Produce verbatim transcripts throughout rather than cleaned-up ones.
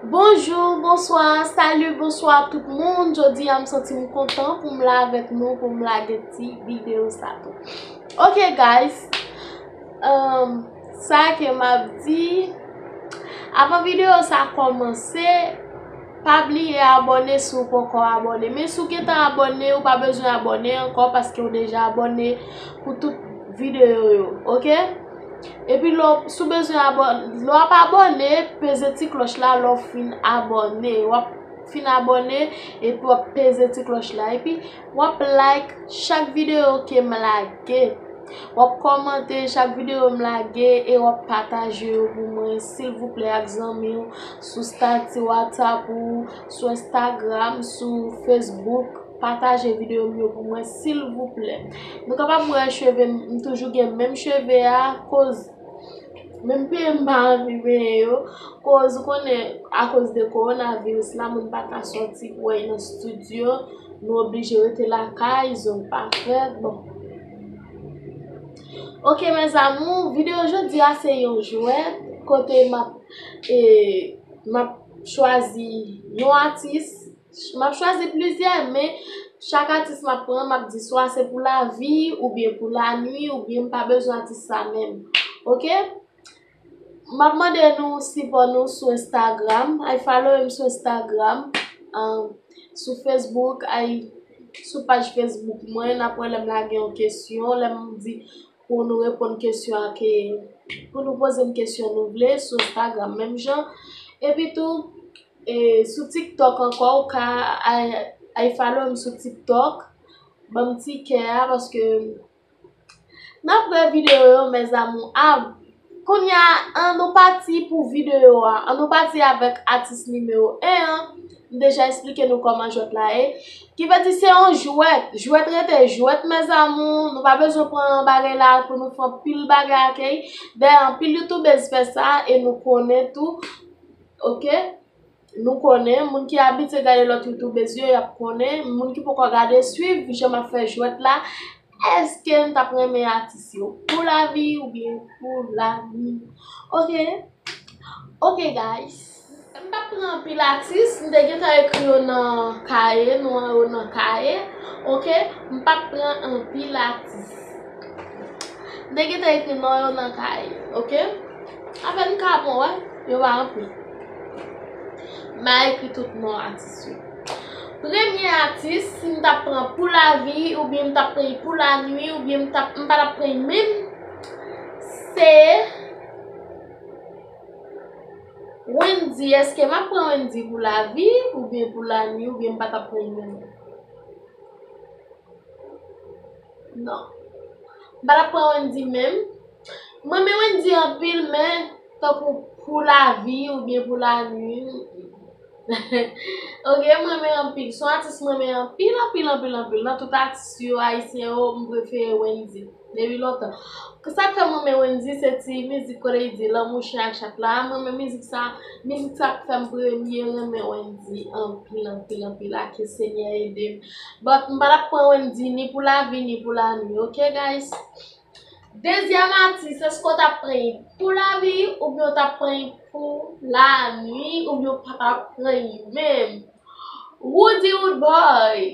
Bonjou, bonswa, salut, bonswa tout moun. Jodi a m santi m kontan pou m la avèk nou, pou m lage ti videyo sa tou. Ok guys, um, sa ke m ap di, avan videyo sa kòmanse, pa bliye abòne si w poko abòne. Men si w gentan abòne, ou pa bezwen abòne ankò paske w deja abòne pou tout videyo yo, ok? Epi lè w, si w bezwen abòne, lè w ap abòne, peze ti klòch la lè w fin abòne. W ap fin abòne, epi w ap peze ti klòch la. Epi w ap like chak videyo ke m lage. W ap kòmante chak videyo m lage e w ap pataje yo pou mwen, silvouplè, ak zanmi w, sou stati WhatsApp ou, sou Instagram, sou Facebook. Pataje videyo m yo pou mwen, silvouplè. Nou kapab wè cheve m, m toujou gen menm cheve a, koz menm pye m pa anvi benyen yo, koz ou konnen, akoz de kowonaviris la, moun pa ka sòti pou al nan estidyo, nou oblije rete lakay, zong pa fèt, bon. Ok, mes amours, videyo jodi a se yon jwèt, kote m ap, e, m ap chwazi yon atis, m ap chwazi plizyè, men chak atis m ap pran, m ap di swa se pou lavi, oubyen pou lanwi, oubyen m pa bezwen atis sa menm. Ok? M ap mande nou sipò nou sou Instagram. Ay follow m sou Instagram, um, sou Facebook, ay sou paj Facebook mwen. N ap wè lè m lage yon kesyon, lè m di pou nou reponn kesyon ak, pou nou poze m kesyon nou vle sou Instagram menm jan. Epi tou, e, sou TikTok ankò, ou ka ay, ay follow m sou TikTok. Ban m ti kè a, paske n ap wè videyo yo, mes amours. A, kounye a, an nou pati pou videyo a. An nou pati avèk atis nimewo en an. M deja eksplike nou kòman jwèt la ye. Ki vle di se yon jwèt. Jwèt rete jwèt, mes amours. Nou pa bezwen pran bagay la pou nou fè anpil bagay ak li. Dayè, anpil youtubèz fè sa e nou konnen tou. Ok? Nou konnen, moun ki abitye gade lòt youtubèz yo, y ap konnen. Moun ki poko gade, swiv jan m ap fè jwèt la. Èske n t ap renmen atis yo pou lavi oubyen pou lanwi? Ok. Ok, guys. M p ap pran anpil atis, m te gentan ekri yo nan kaye, non yo nan kaye. Ok, m p ap pran anpil atis. M te gentan ekri non yo nan kaye, ok? Apèn ka bon, wè, yo pa anpil. M a ekri tout non atis yo. Premye atis, si m t ap pran pou lavi, oubyen m t ap pran pou lanwi, oubyen m t ap, m pa t ap pran menm, se Wendy. Èske m ap pran Wendy pou lavi, oubyen pou lanwi, oubyen m pa t ap pran menm? Non. M pa t ap pran Wendy menm. M renmen Wendy anpil, men tankou pou lavi oubyen pou lanwi. Ok, m renmen anpil. Se yon atis m renmen anpil, anpil, anpil, anpil. Nan tout atis yo, ayisyen yo, m prefere Wendy. Depi lontan. Sa k fè m renmen Wendy, se ti mizik kote li di lanmou chen ak chat la. M renmen mizik sa. Mizik sa k fè m premye renmen Wendy anpil, anpil, anpil. Ake Senyè ede m. But m pa t ap pran Wendy ni pou lavi, ni pou lanwi. Ok, guys? Dezyèm atis, èske w t ap pran pou lavi, oubyen w t ap pran pou lanwi, oubyen w pa t ap pran menm? Roody Roodboy.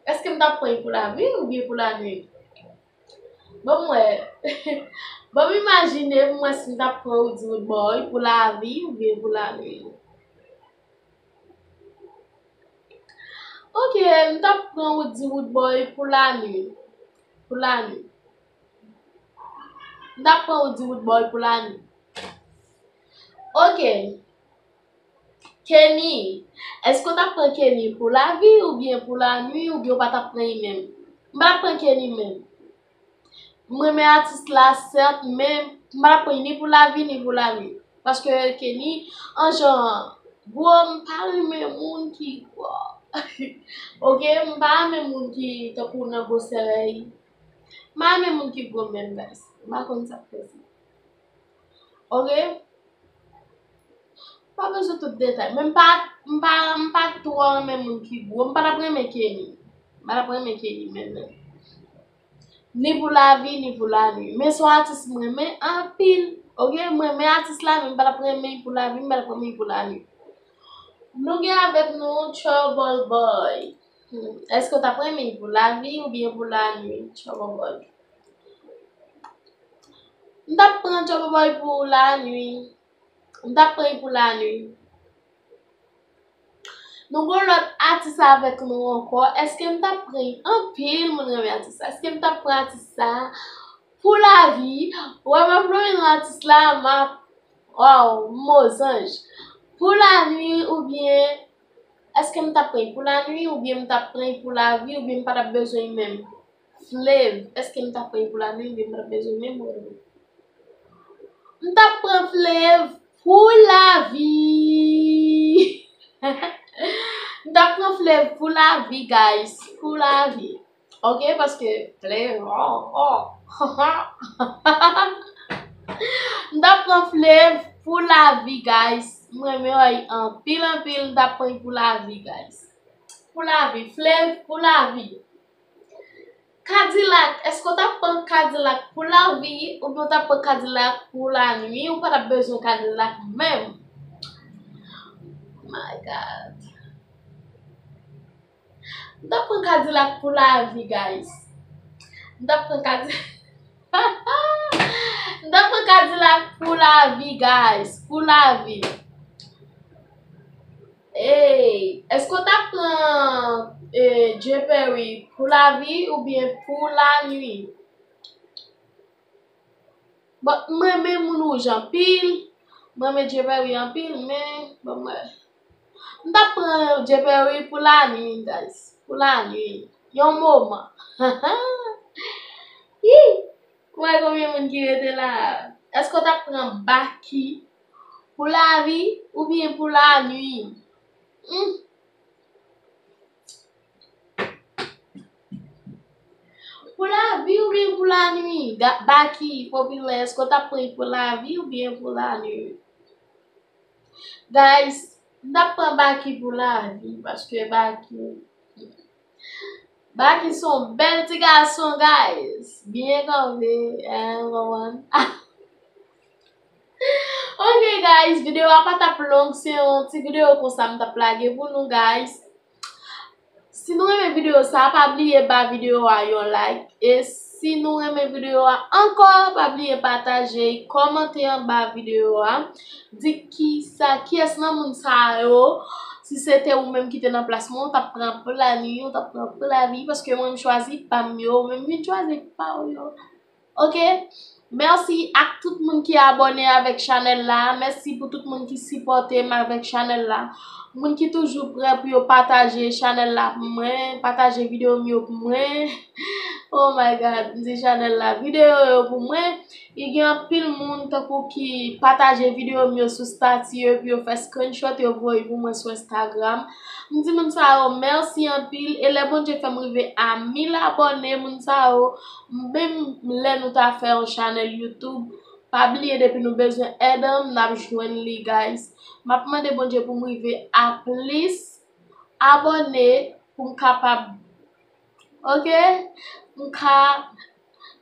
Èske m t ap pran pou lavi oubyen pou lanwi? Ban m wè. Ban m imajine pou m wè si m t ap pran Roody Roodboy pou lavi oubyen pou lanwi. Ok, m t ap pran Roody Roodboy pou lanwi. Pou lanwi. M t ap pran Roody Roodboy pou lanwi. Ok. Kenny. Èske w t ap pran Kenny pou lavi oubyen pou lanwi, oubyen w pa t ap pran li menm? M pa t ap pran Kenny menm. M renmen atis la, sèt, men m pa t ap pran li ni pou lavi, ni pou lanwi. Paske Kenny, an jan, gwo, m pa renmen moun ki gwo. Ok, m pa renmen moun ki tankou nan gwosè. M pa renmen moun ki gwo menm, guys. M pa konn sa k fè sa. Ok? Pa bezwen tout detay. Men m pa, m pa, m pa twò renmen moun ki gwo. M pa t ap renmen Kenny. M pa t ap renmen Kenny menm, menm. Ni pou lavi, ni pou lanwi. Men se yon atis m renmen anpil. Ok? M renmen atis la, men m pa t ap renmen l pou lavi, m pa t ap renmen l pou lanwi. Nou gen avèk nou Trouble Boy. Hmm, èske w t ap renmen pou lavi oubyen pou lanwi, Trouble Boy? M t ap pran Trouble Boy pou lanwi. M t ap pran l pou lanwi. Nou gen lòt atis avèk nou ankò. Èske m t ap pran l? Anpil moun renmen atis sa. Èske m t ap pran atis sa pou lavi? Wè, m ap lonmen non atis la, m ap, waw, mo zanj. Pou lanwi oubyen, èske m t ap pran l pou lanwi oubyen m t ap pran l pou lavi oubyen m pa t ap bezwen l menm? Flav, èske m t ap pran l pou lanwi oubyen m t ap bezwen l menm? M t ap pran Flav pou lavi. M t ap pran Flav pou lavi, guys. Pou lavi. Ok, paske Flav, oh, oh. M t ap pran Flav pou lavi, guys. M renmen yo anpil, anpil. M t ap pran l pou lavi, guys. Pou lavi. Flav pou lavi. Kadilak, èske w t ap pran Kadilak pou lavi oubyen w t ap pran Kadilak pou lanwi? Ou pa t ap bezwen Kadilak menm. My God. M t ap pran Kadilak pou lavi, guys. M t ap pran Kadi-, m t ap pran Kadilak pou lavi, guys. Pou lavi. Ey, èske w t ap pran, eh, Jay Perry pou lavi oubyen pou lanwi? Bon, m renmen moun wouj anpil, m renmen Jay Perry anpil, men, bon, mwen, m t ap pran Jay Perry pou lanwi, guys. Pou lanwi. Yon moman. Hi! Mwen, konbyen moun ki rete la? Èske w t ap pran Baky pou lavi oubyen pou lanwi? Hmm. Pou lavi oubyen pou lanwi? Ga-, Baky, popilè, èske w t ap pran pou lavi oubyen pou lanwi? Guys, m t ap pran Baky pou lavi, paske Baky, Baky se yon bèl ti gason, guys. Byen kanpe, eh, w konprann? Ok, guys, videyo a pa t ap long, se yon ti videyo konsa m t ap lage pou nou, guys. Si nou renmen videyo sa, pa bliye ba videyo a yon like. E si nou renmen videyo a ankò, pa bliye pataje, kòmante anba videyo a. Di kisa, kiyès nan moun sa yo, si se te ou menm ki te nan plas mwen, ou t ap pran pou lanwi, ou t ap pran pou lavi, paske mwen, m chwazi pa m yo, ou menm vin chwazi pa w yo. Ok? Mèsi ak tout moun ki abòne avèk chanèl la. Mèsi pou tout moun ki sipòte m avèk chanèl la. Moun ki toujou prè pou yo pataje chanèl la pou mwen, pataje videyo m yo pou mwen. Oh my God, m di chanèl la, videyo yo pou mwen. E gen anpil moun tankou ki pataje videyo m yo sou stati yo, epi yo fè screenshot, yo voye pou mwen sou Instagram. M di moun sa yo mèsi anpil, e lè Bondye fè m rive a mil abòne, moun sa yo, menm lè nou ta fè yon chanèl YouTube, pa bliye depi nou bezwen èd an m, n ap jwenn li, guys. M ap mande Bondye pou m rive a plis abòne pou m kapab, ok, m ka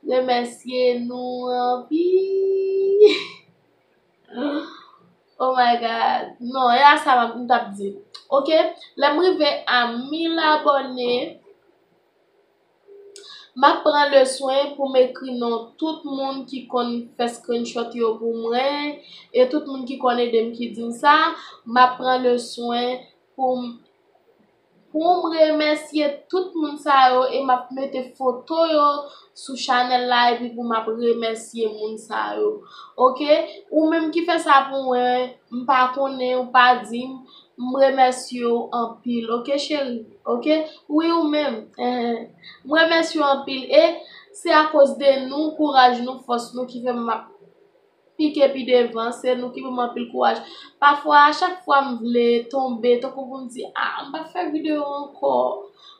remèsye nou anpil. Oh my God. Non, e a sa m t ap di. Ok, lè m rive a mil abòne, m ap pran le swen pou m ekri non tout moun ki konn fè screenshot yo pou mwen, e tout moun ki konn ede m ki di m sa, m ap pran le swen pou m, pou m remèsye tout moun sa yo, e m ap mete foto yo sou chanèl la, epi pou m ap remèsye moun sa yo. Ok? Ou menm ki fè sa pou mwen, m pa konnen, ou pa di m, m remèsye w anpil, ok, cheri? Ok? Wi, ou menm. Enhen. M remèsye w anpil. E se akoz de nou, kouraj nou, fòs nou ki fè m ap pike pi devan. Se nou ki ban m anpil kouraj. Pafwa, a chak fwa m vle tonbe, tankou pou m di, a, m pa fè videyo ankò.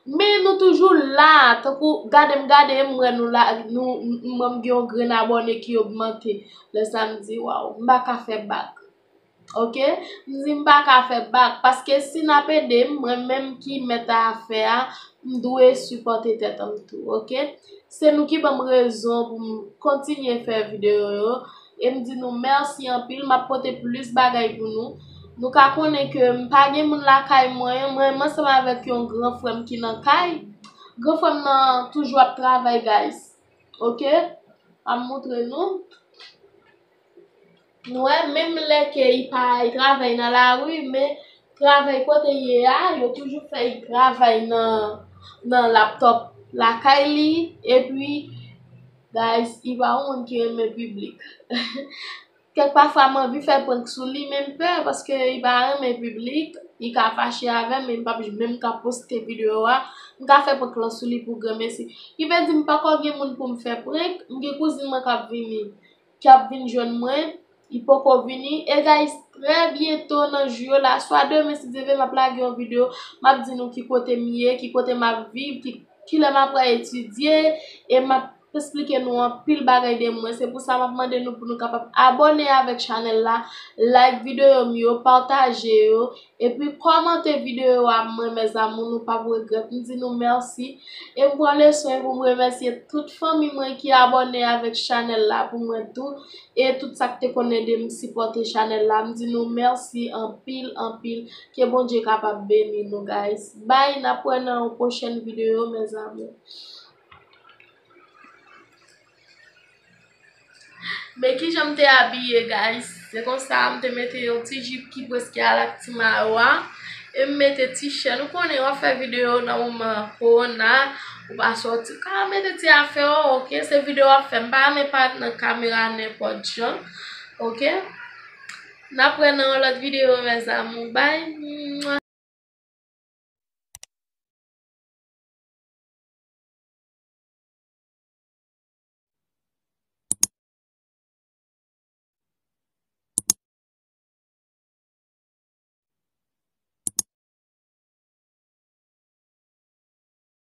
Men nou toujou la, tankou gade m, gade m, m wè nou la, nou, m, m, m gen yon grenn abòne ki ogmante. Lè sa m di, waw, m pa ka fè bak. Ok? M di m pa ka fè bak, paske si n ap ede m, mwen menm ki mèt a afè a, m dwe sipòte tèt an tou, ok? Se nou ki ban m rezon pou m kontinye fè videyo yo, e m di nou mèsi anpil, m ap pote plis bagay pou nou. Nou ka konnen ke m pa gen moun lakay mwen, mwen menm ansanm avèk yon gran frè m ki nan kay. Gran frè m nan toujou ap travay, guys. Ok? M ap montre nou. Nou wè, menm lè ke li pa al travay nan lari, men travay kote l ye a, yo toujou fè l travay nan, nan laptòp lakay li, epi, guys, li pa yon moun ki renmen piblik. Kèk pafwa m anvi fè prank sou li, men m pè paske li pa renmen piblik, li ka fache avè m, men m p ap menm ka poste videyo a. M ka fè prank lan sou li pou granmesi. Ki vle di m poko gen moun pou m fè prank, m gen kouzin mwen k ap vini, k ap vin jwenn mwen, li poko vini. E guys, trè byento nan jou yo la, swa demen si Dye vle, m ap lage yon videyo, m ap di nou ki kote m ye, ki kote m ap viv, ki, kilè m ap pral etidye, e m ap esplike nou anpil bagay de mwen. Se pou sa m ap mande nou pou nou kapab abòne avèk chanèl la, like videyo m yo, pataje yo, epi kòmante videyo a mwen, mes amours, nou p ap regrèt. M di nou mèsi. E m pran leson pou m remèsye tout fanmi mwen ki abòne avèk chanèl la pou mwen tou. E tout sa k te konn ede m sipòte chanèl la. M di nou mèsi anpil, anpil. Ke Bondye kapab beni nou, guys. Bye, n ap wè nan yon pwochèn videyo, mes amours. Men kijan m te abiye, guys. Se konsa, m te mete yon ti jip ki prèske al ak ti mayo a. E m mete ti chèn. Ou konnen, w ap fè videyo nan moman kowona, ou pa sòti. Ou ka mete ti afè w, ok? Se videyo w ap fè. M pa renmen parèt nan kamera nenpòt jan, ok? N ap wè nan yon lòt videyo, mes amours. Bye!